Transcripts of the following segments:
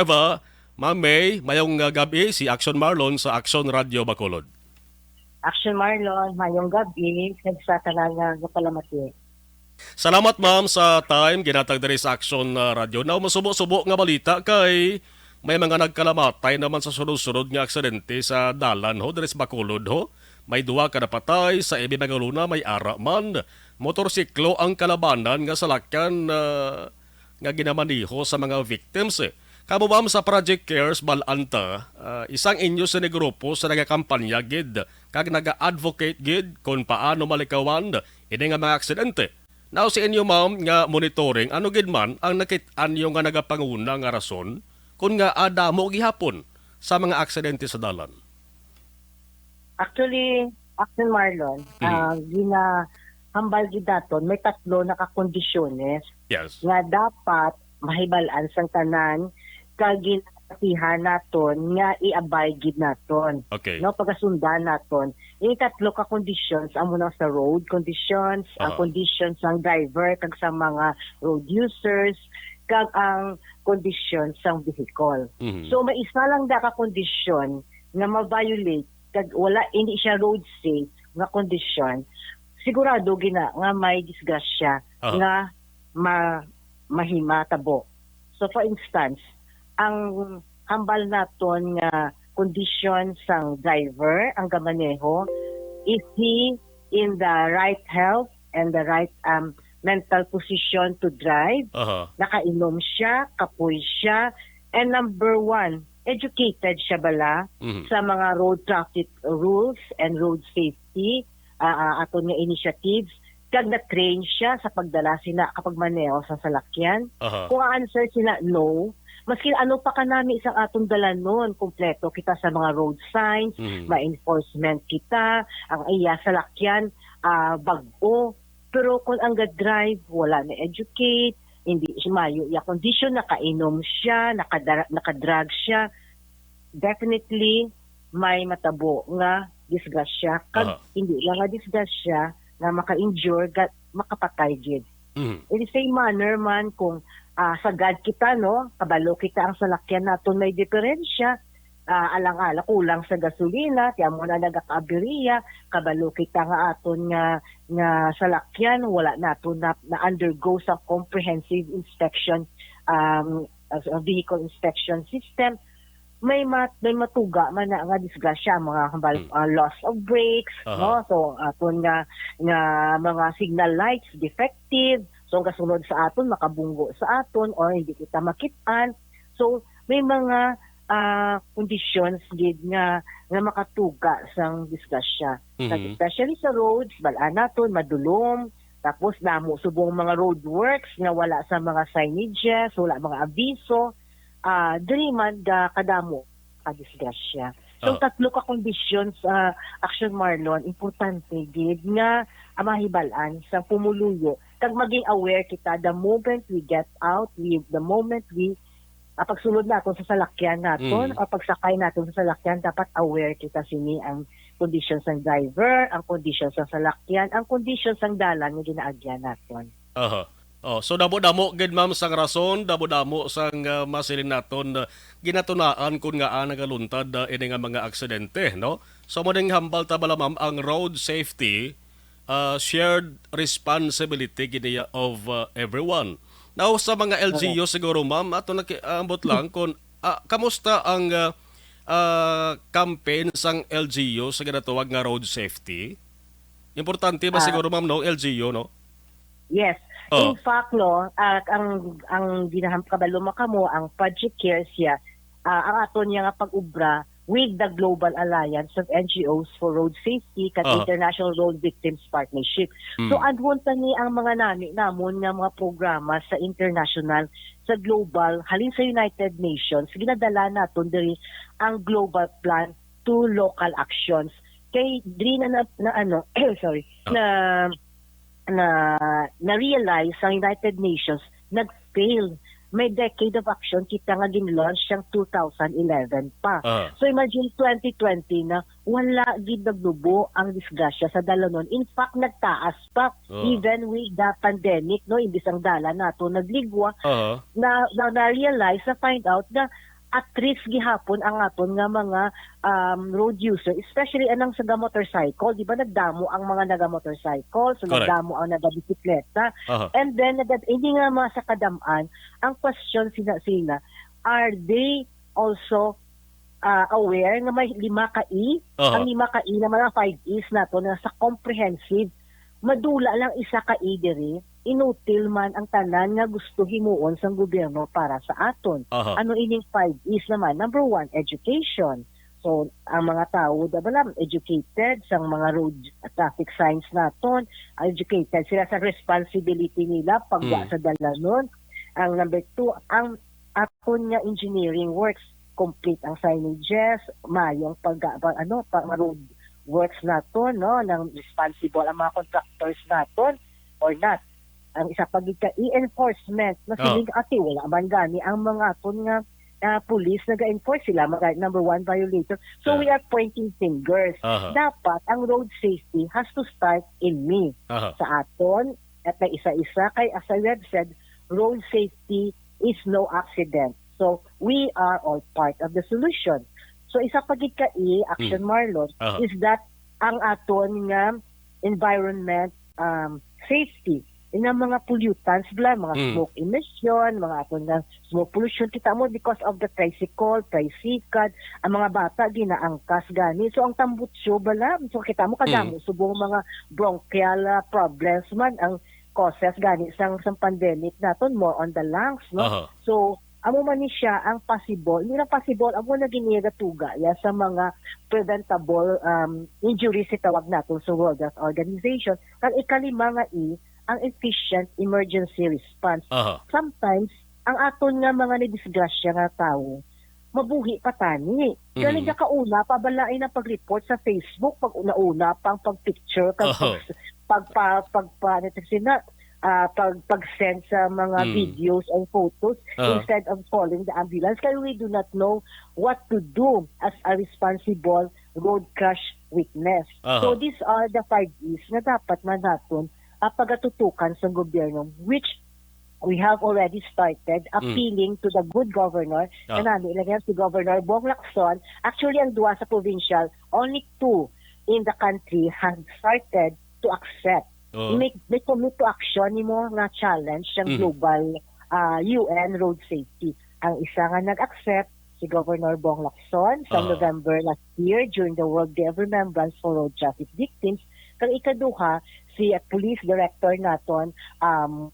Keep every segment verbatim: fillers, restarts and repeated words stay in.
Eva, Ma'am May, mayong, ah, gab-i, si Action Marlon sa Action Radio Bacolod. Action Marlon, mayong gab-i, kag sa tanan nga nagpalamati. Salamat, ma'am, sa time ginatag diri sa Action, ah, Radio. Now, masubo-subo nga balita kay may mga nagkalamatay naman sa sunod-sunod nga aksidente sa dalan, ho, diri sa Bacolod, ho. May duha ka napatay, sa ibi mga luna may ara man. Motorsiklo ang kalabanan nga salakyan, ah, nga ginamaneho sa mga victims, eh. Kamo, ma'am, sa Project Cares, bal-an ta, ah, isang inyo sini grupo sa nagakampanya gid kag naga-advocate gid kon paano malikawan ini nga mga aksidente. Now, sa inyo, ma'am, nga monitoring, ano gid man ang nakit-an niyo nga nagapanguna nga rason kon ngaa damo gihapon sa mga aksidente sa dalan? Actually, Action Marlon, Hmm. ah, ginahambal gid naton, may tatlo na ka kondisyones Yes. nga dapat mahibal-an sang tanan kag ginasihan naton nga i-abide gid naton, Okay. no, pagasundan naton. Ini tatlo ka conditions, amo na sa road conditions, ang Aha. conditions sang driver kag sa mga road users, kag ang conditions sang vehicle. Mhm. So, may isa lang da ka kondisyon nga ma-violate kag wala, hindi siya road safe nga kondisyon, sigurado gina nga may disgrasya Aha. nga ma-, mahimatabo. So, for instance, ang hambal naton nga kondisyon sang driver, ang gamaneho, is he in the right health and the right, um, mental position to drive? Aha. Nakainom siya, kapoy siya, and number one, educated siya bala Mhm. sa mga road traffic rules and road safety, ah, ah, aton nga initiatives, kag na-train siya sa pagdala sina kapag maneho sa salakyan? Aha. Kung ang answer sina no, maski ano pa kanami sa aton dalanon, kompleto kita sa mga road signs, Mhm. ma-enforcement kita, ang iya salakyan, ah, bag-o. Pero kung ang ga-drive, wala na-educate, hindi siya mayo iya kondisyon, nakainom siya, nakadra-, nakadrug siya, definitely may matabo nga disgrasya. Kag Aha. hindi lang nga disgrasya nga maka-injure, ga-, makapatay gid. Mhm. In the same manner man, kung, ah, sagad kita, no, kabalo kita ang salakyan naton may diferensya, ah, alang-alang kulang sa gasolina, kaya mo na nagakaaberya, kabalo kita nga aton nga, nga salakyan, wala naton na, na-undergo sa comprehensive inspection, um, as a vehicle inspection system. May mat-, may matuga man na nga disgrasya, mga hambal, Hmm. ah, loss of brakes, Aha. no? So, aton nga, nga mga signal lights, defective. So, ang kasunod sa aton, makabunggo sa aton, or hindi kita makit-an. So, may mga, ah, conditions gid nga, nga makatuga sang disgrasya. Mhm. Kag especially sa roads, bal-an naton, madulom, tapos damo subong mga road works nga wala sa mga signages, wala mga abiso, ah, diri man ga kadamo ka disgrasya. So, Ah. tatlo ka conditions, ah, Action Marlon, importante gid nga, ah, mahibal-an sa pumuluyo. Kag maging aware kita the moment we get out, we, the moment we, ah, pagsulod naton sa salakyan naton, Mm. o pagsakay naton sa salakyan, dapat aware kita sini ang conditions sang driver, ang conditions sang salakyan, ang conditions sang dalan nga ginaagyan naton. Aha. Oh, so damo-damo gid, ma'am, sang rason, damo-damo sang, ah, masiling naton, ah, ginatunaan kun ngaa nagaluntad, ah, ini nga mga aksidente, no? So, mo ding hambal ta bala, ma'am, ang road safety, ah, shared responsibility gid niya of, ah, everyone. Now, sa mga L G U Correct. siguro, ma'am, ato na ki-, ambot lang kung, ah, kamusta ang, ah, ah, campaign sang L G U sa ginatawag nga road safety? Importante ba Ah. siguro, ma'am, no, L G U, no? Yes. Oh. In fact, no, ah, ang, ang ginaham-, kabalo mo kamo, ang Project Cares siya, ah, ang aton niya nga pag-ubra with the Global Alliance of N G Os for Road Safety kag Ah. International Road Victims Partnership. Mm. So, adhon ta ni ang mga nami namon nga mga programa sa international, sa global, halin sa United Nations, ginadala naton diri ang global plan to local actions. Kay diri na, na, na ano, sorry, Ah. na, na, na-realize sa United Nations, nag-fail. May Decade of Action kita nga gin-launch siyang two thousand eleven pa. Ah. So imagine twenty twenty na wala gid nagnubo ang disgrasya sa dalanon. In fact, nagtaas pa. Ah. Even with the pandemic, no, imbis ang dalan nato nagligwa, Aha. na, na, na-realize, na-find out na at risk gihapon ang aton nga mga, um, road user, especially anang sa motorcycle. Di ba, nagdamo ang mga naga-motorcycle, so Correct. nagdamo ang naga-bisikleta. Aha. And then, nagad-, hindi nga mga sa kadam-an, ang question sila, sila, are they also, ah, aware nga may lima ka E? Aha. Ang lima ka E na mga five E's nato na sa comprehensive, madula lang isa ka E diri, inutil man ang tanan nga gusto himuon sang gobyerno para sa aton. Aha. Ano ining five E's naman? Number one, education. So, ang mga tawo, da bala, educated sang mga road traffic signs naton, educated sila sa responsibility nila pagwa Mm. sa dalanon. Ang number two, ang aton nga engineering works, complete ang signages, mayo ang pag, pag, ano, pag road works naton, no, nang responsible ang mga contractors naton or not. Ang isa pa gid ka, enforcement, na Ah. siling ati, wala man gani ang mga aton nga, ah, police naga-enforce, sila mga number one violator. So, Ah. we are pointing fingers. Aha. Dapat ang road safety has to start in me. Aha. Sa aton, at na isa-isa, kay as I have said, road safety is no accident. So, we are all part of the solution. So, isa pa gid ka i-action, Hmm. Marlon, Aha. is that ang aton nga environment, um, safety, nga mga pollutants bala, mga Hmm. smoke emission, mga aton nga smoke pollution, kita mo because of the tricycle, tricycad, ang mga bata ginaangkas gani. So, ang tambutso bala, so kita mo kadamo Hmm. subong mga bronchial, ah, problems man ang causes gani sang, sang pandemic naton, more on the lungs, no? Aha. So, amo man ni siya ang possible, hindi lang possible, amo na gini gatuga ya sa mga preventable, um, injuries, si tawag naton sa World Health Organization. Kag ikalima nga E, ang efficient emergency response. Aha. Sometimes, ang aton nga mga nadisgrasya nga tawo, mabuhi pa tani. Gani Mm. nga kauna pa bala ang pag-report sa Facebook, pag una-una pang pag-picture, kag Aha. pag, pag, pa, pag, pa, ano to sila, ah, pag, pag-send sa mga Mm. videos and photos Aha. instead of calling the ambulance. Kaya we do not know what to do as a responsible road crash witness. Aha. So these are the five E's nga dapat man naton, ah, pagatutukan sa gobyerno, which we have already started Mm. appealing to the good governor. Ah. Kanami lang yan si Governor Bong Lacson. Actually, ang duha sa provincial, only two in the country have started to accept. Oo. May, may commit to action nimo nga challenge sang Mhm. global, ah, U N road safety. Ang isa nga nag-accept, si Governor Bong Lacson, sa Oo. November last year during the World Day of Remembrance for Road Traffic Victims. Kag ikaduha, si Police Director naton, um,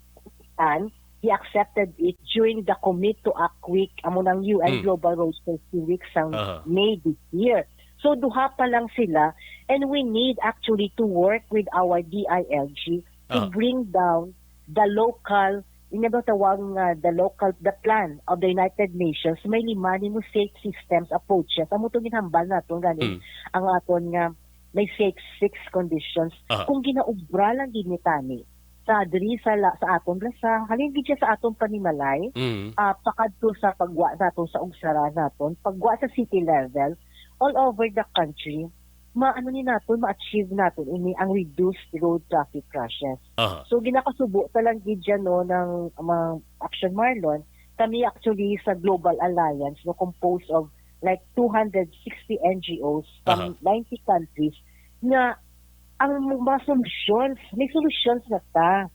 Tan, he accepted it during the Commit to Act Week, amo nang U N Hmm. Global Road Safety Week sang Aha. May this year. So, duha pa lang sila, and we need actually to work with our D I L G to Aha. bring down the local, ina ba tawag nga, the local, the plan of the United Nations, may lima nimo safe systems approaches. Amo to ginhambal naton gani, Hmm. ang aton nga may safe six conditions. Aha. Kung ginaubra lang gid ni tani, sa diri sa la-, sa aton bala sa, halin gid siya sa aton panimalay, Mm. ah, pakadto sa pagwa naton sa ugsara naton, pagwa sa city level, all over the country, maano ni naton, ma-achieve naton ini ang reduced road traffic crashes. Aha. So, ginakasubo ta lang gid dyan, no, ng mga Action Marlon. Kami actually sa Global Alliance, no, composed of like two hundred sixty N G Os from Aha. ninety countries nga ang mga solutions, may solutions na ta.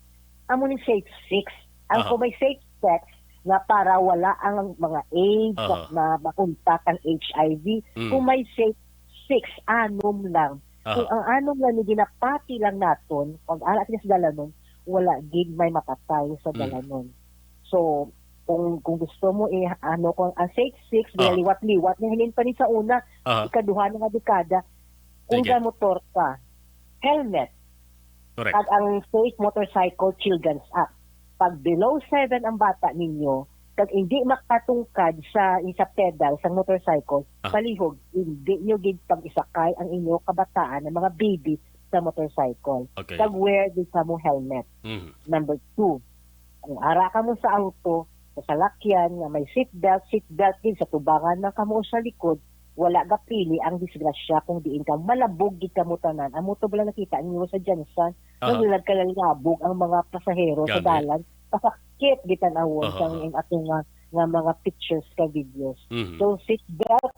Amo ni Safe Six. Ang Aha. kung may Safe Sex na para wala ang mga AIDS, Aha. na makontak ang H I V. Mm. Kung may Safe Six, anom lang. Aha. Kung ang anom lang ni ginapati lang naton, pag ala sila sa dalanon, wala gid may mapatay sa Mm. dalanon. So, kung, kung gusto mo, eh, ano, kung ang Safe Six, Aha. ginaliwat-liwat, na halin pa ni sa una, Aha. ikaduha na nga dekada, kung Sige. gamotor ka, helmet, Correct. kag ang Safe Motorcycle Children's Act. Pag below seven ang bata ninyo, kag hindi makatungkad sa, sa pedal sa motorcycle, Aha. palihog, hindi nyo gid pag-isakay ang inyo kabataan ng mga baby sa motorcycle. Okay. Kag wear din sa mo helmet. Mhm. Number two, kung ara ka mo sa auto, sa salakyan nga may seat belt, seat belt din sa tubangan man kamo o sa likod, wala gapili ang disgrasya kung diin ka. Malabog gid kamo tanan. Amo to bala nakita niyo sa Gensan. Aha. Naglalag-kalabog ang mga pasahero sa Gani. dalan. Pasakit gid tan-awon Aha, sang aha. atong, ah, nga mga pictures ka videos. Mhm. So, seat belt,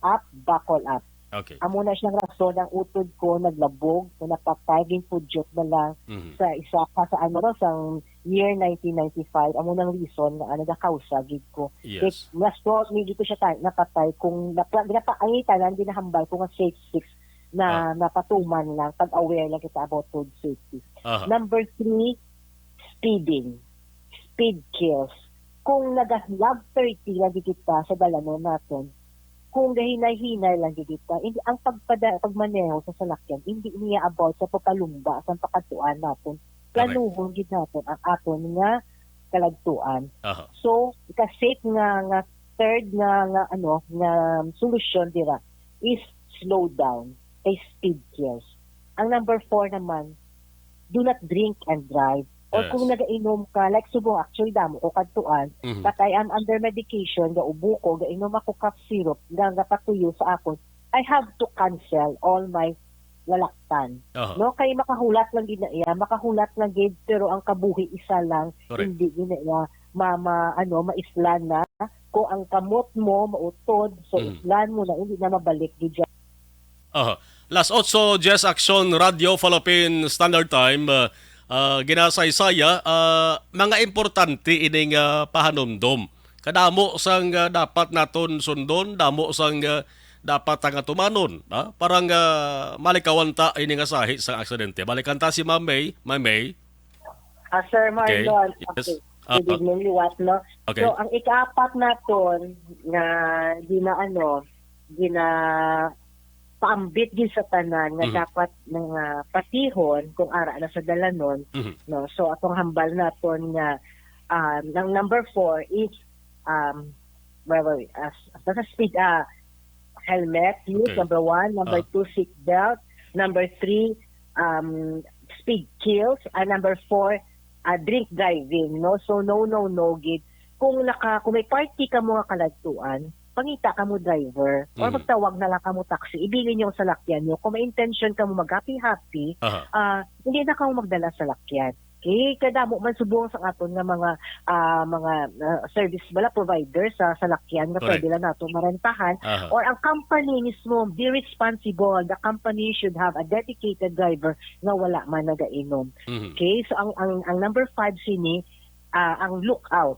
up, buckle up. Okay. Amo na siyang rason ang utod ko naglabog, nga napatay, ginpudyot na lang Mhm. sa isa ka sa ano, sa year nineteen ninety-five. Amo nang reason nga ano, nakausa gid ko. Yes. Nga stroke, hindi ko siya ta- napatay. Kung napa, napa, ang tanan, ginahambal ko nga safe sex na napatuman lang, pag-aware lang kita about road safety. Aha. Number three, speeding. Speed kills. Kung nag-love thirty lagi kita sa dalanon naton, kung gahinay-hinay lang gid kita, hindi, ang pagpada, pagmaneho sa salakyan, hindi niya about sa pagpalumba sa pakadtuan naton. Correct. Planuhon gid naton ang aton nga kalagtuan. Aha. So, ika-safe nga, nga third nga, nga ano, nga solusyon dira is slow down, kay speed kills. Ang number four naman, do not drink and drive. Or Yes. kung nagainom ka, like subong, actually damo ko kadtuan, Mhm. but I am under medication, gaubo ko, gainom ako cough syrup, nga gapatuyo sa akon, I have to cancel all my lalaktan. Aha. No, kay makahulat lang gid na iya, makahulat lang gid, pero ang kabuhi isa lang, Correct. Hindi gid na iya ma, ma, ano, maislan na. Kung ang kamot mo mautod, so Mm. islan mo na, hindi na mabalik gid siya. Aha. Las otso, Jess, Aksyon Radio Philippine Standard Time, uh, uh, ginasaysaya, uh, mga importante ining uh, pahanumdom. Kadamo sang uh, dapat naton sundon, damo sang uh, dapat nga tumanon, ha? Para nga malikawan ta ini nga sahi sang aksidente. Balikan ta si Ma'am May. Ma'am May. Ah, Sir Okay. Marlon, Yes. okay. Ah, Good evening, liwat, no? Okay. So, ang ikaapat naton nga gina, ano, gina paambit gid sa tanan nga Mhm. dapat nga patihon kung ara na sa dalanon, Mhm. no? So, atong hambal naton nga, ah, ang number four is, um, wait, wait, wait, as, as, as speed, ah, helmet, use, Okay. number one, number Ah. two, seat belt, number three, um, speed kills, and number four, ah, drink driving, no? So, no, no, no, gid. Kung naka, kung may party ka mo nga kalagtuan, pangita ka mo driver, or Mhm. magtawag na lang ka mo taxi, ibilin yung salakyan nyo. Kung may intention ka mo mag-happy-happy, Aha. ah, hindi na ka mo magdala salakyan. Okay, kadamo man subong sa aton nga mga, ah, mga, ah, service bala provider sa salakyan nga Correct. Pwede lang nato marentahan, Aha. Or ang company mismo, be responsible. The company should have a dedicated driver nga wala man nagainom. Mhm. Okay, so ang ang ang number five sini, ah, ang lookout.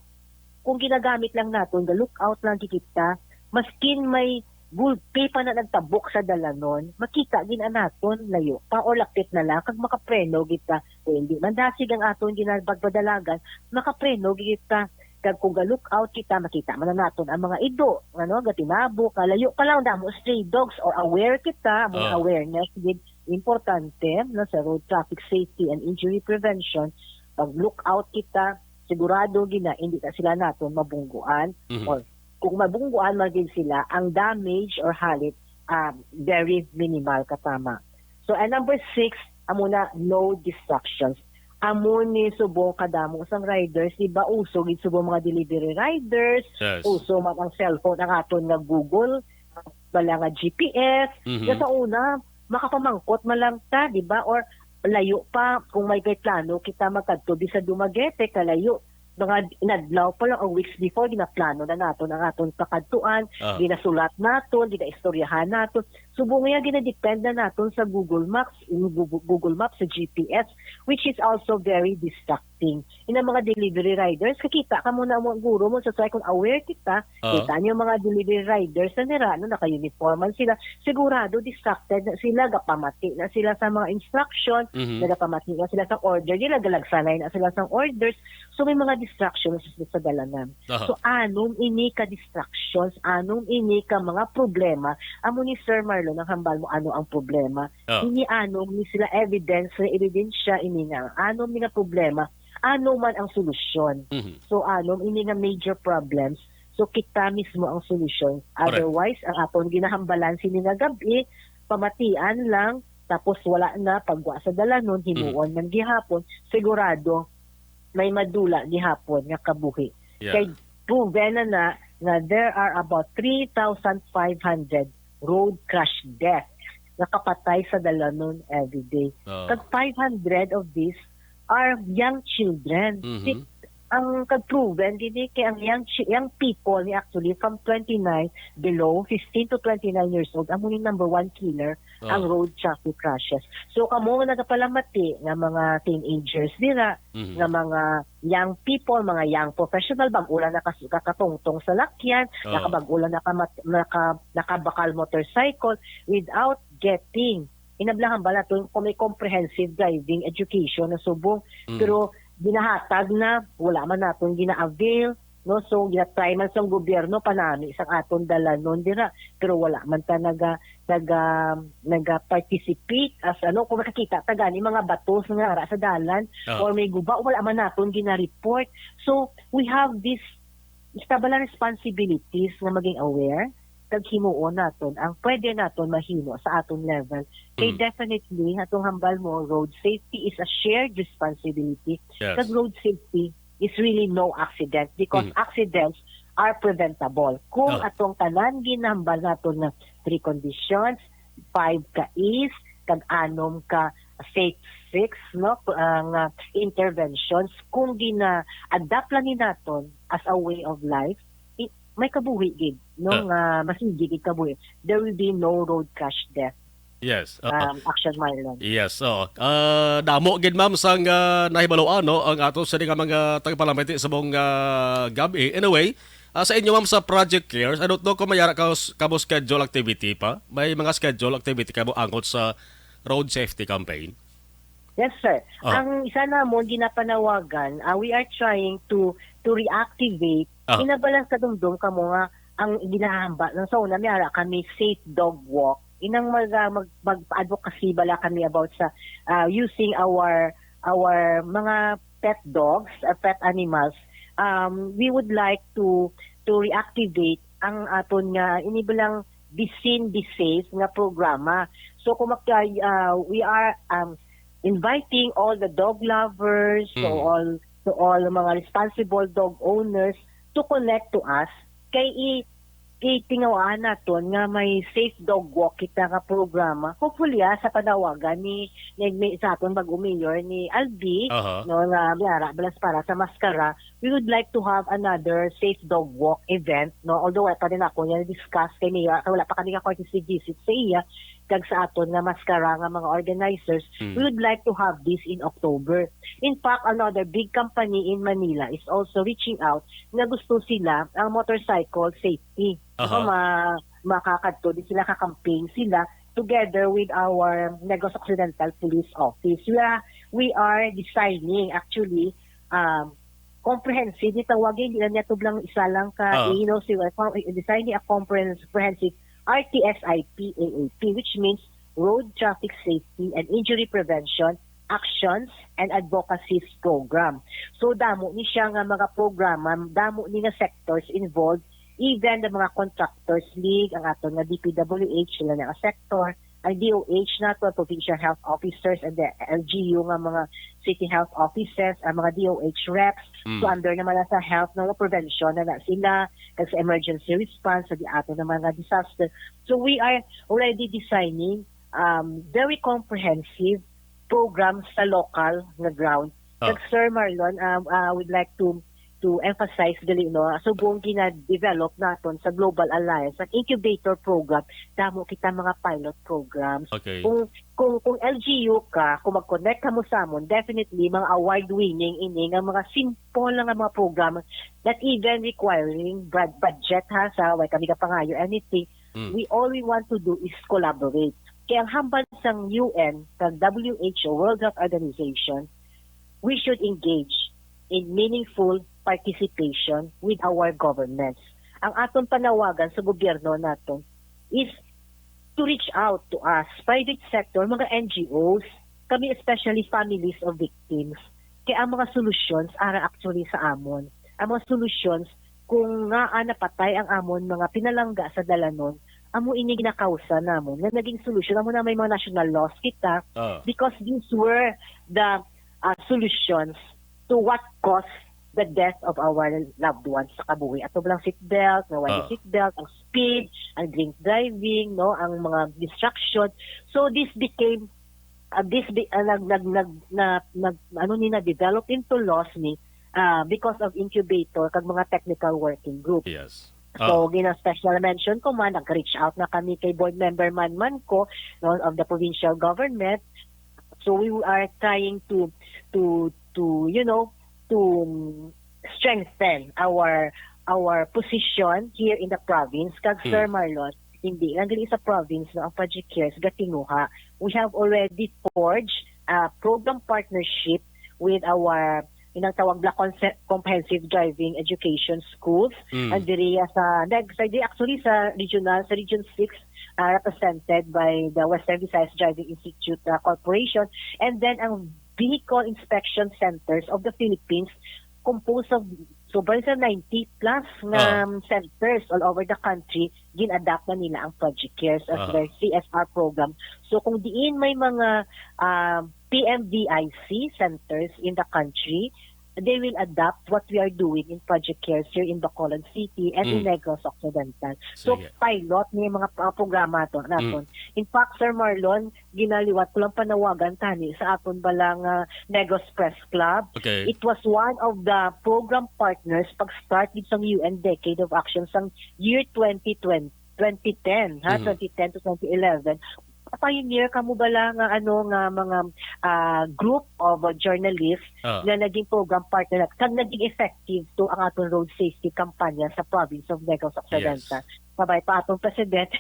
Kung ginagamit lang naton, ga lookout lang kita, maskin may gulpi pa na nagtabok sa dalanon, makita gid na naton layo pa or lapit na lang kag makapreno gid ta. Kung hindi man dasig ang aton ginapagpadalagan, makapreno gid ta. Kag kung ga-lookout kita, makita man na naton ang mga ido, ano, gatinabo, kalayo pa lang, damo stray dogs or aware kita, mga Ah. awareness gid importante, no, sa road traffic safety and injury prevention. Pag lookout kita, sigurado gid na hindi na sila naton mabungguan Mhm. or kung mabungguan man gid sila, ang damage or halit, ah, very minimal katama. So, and number six, amo na, no distractions. Amo ni subong kadamo sang riders, di ba, uso gid subong mga delivery riders, Yes. uso man ang cellphone, ang aton nga Google, bala nga G P S, Mhm. nga sa una, makapamangkot man lang ta, di ba? Or layo pa, kung may, may plano kita magkadto di sa Dumaguete, kalayo, mga inadlaw pa lang or weeks before, ginaplano na naton ang aton pakadtuan, Ah. ginasulat naton, ginaistoryahan naton. Subong nga ginadepend na naton sa Google Maps, in Google, Google Maps, sa G P S, which is also very distracting. In ang mga delivery riders, kakita ka mo na mo, guro mo, sa kung aware kita, Ah. kita niyo mga delivery riders na nira, no, naka-uniform man sila, sigurado distracted na sila, gapamati na sila sa mga instruction, Mhm. nagapamati na sila sa order nila, galagsanay na sila sa orders. So, may mga distractions sa, sa dalanan. Aha. So, anom ini ka distractions, anom ini ka mga problema. Amo ni Sir Marlon, ang hambal mo, ano ang problema? Ah. Ini anom ni sila evidence, na ebidensya ini nga anom ni nga problema, ano man ang solusyon. Mhm. So, anom ini nga major problems. So, kita mismo ang solusyon. Correct. Otherwise, ang aton ginahambalan sini nga gab-i, pamatian lang, tapos wala na, pagwa sa dalanon, himuon man gihapon, sigurado may madula gihapon nga kabuhi. Yeah. Kay proven na na nga there are about three thousand five hundred road crash deaths nga kapatay sa dalanon every day. Oh. Kag five hundred of these are young children, Mhm. six ang kag proven gid ni kay ang young chi- young people ni actually from twenty-nine below, fifteen to twenty-nine years old, amo ni number one killer ang Oh. Road traffic crashes. So kamo nga nagapalamati nga mga teenagers dira, Mhm. nga mga young people, mga young professional, bag-o lang nakas- nakatungtong sa lakyan, Oh. nakabag-o lang nakamat- naka- nakabakal motorcycle without getting, inablahan ba nato kung may comprehensive driving education na subong, Mm. pero ginahatag na, wala man naton gina-avail, no? So gina-try man sang gobyerno panami sang aton dalanon dira, pero wala man ta naga naga naga-participate as, ano, kung makakita ta gani mga batos nga ara sa dalan Oh. or may guba, wala man naton gina-report. So we have this, basta bala, responsibilities nga maging aware kag himuon naton ang pwede naton mahimo sa aton level. Kay Mm. definitely, atong hambal mo, road safety is a shared responsibility. Yes. Kag road safety is really no accident because Mm. accidents are preventable. Kung Ah. atong tanan ginhambal naton nga three conditions, five ka E's, kag anom ka safe six, no, ang ah, interventions, kung gina-adapt lang ni naton as a way of life, i- may kabuhi gid, no, Ah. nga masigi gid kabuhi. There will be no road crash death. Yes. Oo. Um, action, Marlon. Yes, oo. Ah, damo gid, ma'am, sang ah, nahibaluan, no, ang ato sini nga mga tagapalamati sa mong ah, gabi. Anyway, ah, sa inyo, ma'am, sa Project Cares, ano to kung may ara ka kamo schedule activity pa? May mga schedule activity kamo angot sa road safety campaign? Yes, sir. Ah. Ang isa namon ginapanawagan, ah, we are trying to to reactivate. Ah. Inabalas kadumdum kamo nga ang ginahamba lang sa una, may ara kami safe dog walk. Inang mag, mag, mag-advocacy bala kami about sa ah, using our our mga pet dogs or pet animals. Um, we would like to to reactivate ang aton nga ini bilang Be Seen, Be Safe nga programa. So kung mag, ah, we are um, inviting all the dog lovers, so Mm. all to all mga responsible dog owners to connect to us kay i itingawaan naton nga may safe dog walk kita nga programa. Hopefully, ah, sa panawagan ni, ni, ni sa aton bag-o mayor ni Albi, Aha. no, nga may ara balas para sa maskara, we would like to have another safe dog walk event, no. Although wala pa din ako niya discuss kay mayor, kay wala pa kami ka courtesy visit sa iya kag sa aton nga maskara nga mga organizers. Mm. We would like to have this in October. In fact, another big company in Manila is also reaching out nga gusto sila ang motorcycle safety. Aha. So, ma makakadto din sila, ka-campaign sila together with our Negros Occidental Police Office. We are, we are designing actually um, comprehensive, itawag, hindi lang niya tublang isa lang ka, Ah. you know, si, designing a comprehensive R T S I P A A P, which means Road Traffic Safety and Injury Prevention Actions and Advocacies Program. So damo ni siya nga mga programa, damo ni nga sectors involved, even the mga contractors league, ang aton nga D P W H, sila na nga sector, ang D O H nato, provincial health officers, and the L G U nga mga city health offices, ang mga D O H reps. Mm. So under naman na sa health, no, prevention na na sila, kag sa emergency response, sa di ato na mga disaster. So we are already designing um, very comprehensive programs sa local nga ground. Ah. Kag Sir Marlon, um, uh, I would like to to emphasize gali, no, subong gina-develop naton sa Global Alliance ang incubator program, damo kita mga pilot programs. Okay. Kung kung kung L G U ka, kung mag-connect ka mo sa amon, definitely mga award-winning ini nga mga simple lang nga mga program, not even requiring bad- budget, ha, sa way kami kapangayo anything. Mm. We all we want to do is collaborate. Kaya ang hambal sang U N kag W H O, World Health Organization, we should engage in meaningful participation with our governments. Ang aton panawagan sa gobyerno naton is to reach out to us, private sector, mga N G Os, kami especially families of victims. Kay ang mga solutions ara actually sa amon. Ang mga solutions kung ngaa napatay ang amon mga pinalangga sa dalanon, amo ini ginakausa namon nga naging solusyon. Amo na may mga national laws kita Ah. because these were the uh, solutions to what caused the death of our loved ones sa kabuhi. Ato lang seatbelt, nga wala Ah. seatbelt, ang speed, ang drink driving, no, ang mga distraction. So this became uh, this be, uh, nag nag nag na, nag ano ni na develop into laws ni ah, because of incubator kag mga technical working group. Yes. So, gina-special mention ko man, nag-reach out na kami kay board member man man ko, no, of the provincial government. So we are trying to to to you know to strengthen our our position here in the province. Kag Sir Marlon, hindi lang dili sa province, no, ang Project Cares gatinguha. We have already forged a program partnership with our, inang tawag, Black Conse- Comprehensive Driving Education Schools. Mm. And diri sa nag sa di actually sa regional, sa Region six, uh, represented by the Western Visayas Driving Institute uh, Corporation, and then ang Vehicle Inspection Centers of the Philippines, composed of sobra sa ninety plus nga Ah. um, centers all over the country, gin-adapt na nila ang Project Cares as Ah. their C S R program. So kung diin may mga um, P M V I C centers in the country, they will adapt what we are doing in Project Cares here in Bacolod City and in Mm. Negros Occidental. So, Sige. Pilot ni mga pa- programa to naton. In fact, Sir Marlon, ginaliwat ko lang panawagan tani sa aton bala nga Negros Press Club. Okay. It was one of the program partners pag-start dito sa U N Decade of Action sang year twenty twenty, twenty ten, ha, Mhm. twenty ten to twenty eleven. Pioneer kamo bala nga ano nga mga ah, group of uh, journalists Ah. nga naging program partner na kag naging effective to ang aton road safety kampanya sa province of Negros Occidental. Yes. Sabay pa atong president,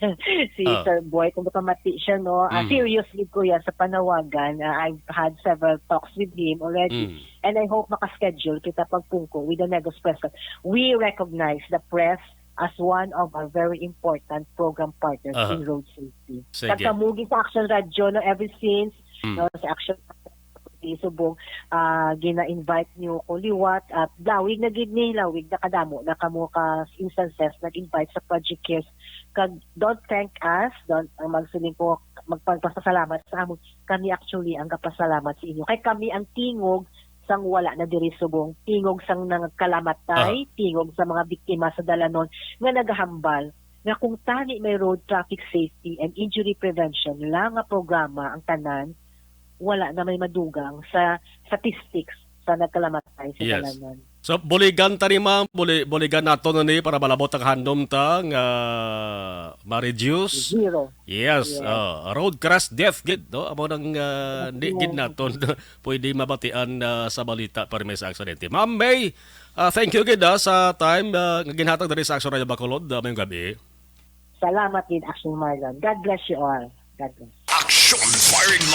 si Ah. Sir Boy, kung pamati siya, no, ah, Mm. serious gid ko yan sa panawagan. Ah, I've had several talks with him already. Mm. And I hope makaschedule kita pagpungko with the Negros Press Club. We recognize the press as one of our very important program partners Aha. in road safety. Sige. Kag kamo gid sa Action Radio, no, ever since, Mm. no, sa Action Radio, subong ah, gina-invite niyo ko liwat at lawig na gid ni, lawig na kadamo na kamo ka instances nag-invite sa Project Cares. Kag don't thank us, don't, ang magsiling ko, magpagpasalamat sa amo. Kami actually ang kapasalamat sa inyo. Kay kami ang tingog sang wala na diri subong, tingog sang nagkalamatay, Ah. tingog sa mga biktima sa dalanon nga nagahambal nga kung tani may road traffic safety and injury prevention lang nga programa ang tanan, wala na may madugang sa statistics sa nagkalamatay sa Yes. dalanon. So, buligan ta ni, ma'am, buli, buligan nato na ni para malabot ang handom ta nga ma-reduce. Zero. Yes, Yes. ah, road crash death gid, no? Amo nang ah, di Yes. gid naton pwede mabatian ah, sa balita para may sa aksidente. Ma'am May, ah, thank you gid ah, sa time ah, nga ginhatag diri sa Action Radio Bacolod ah, mayong gabi. Salamat din, Action Marlon. God bless you all. God bless. Action Firing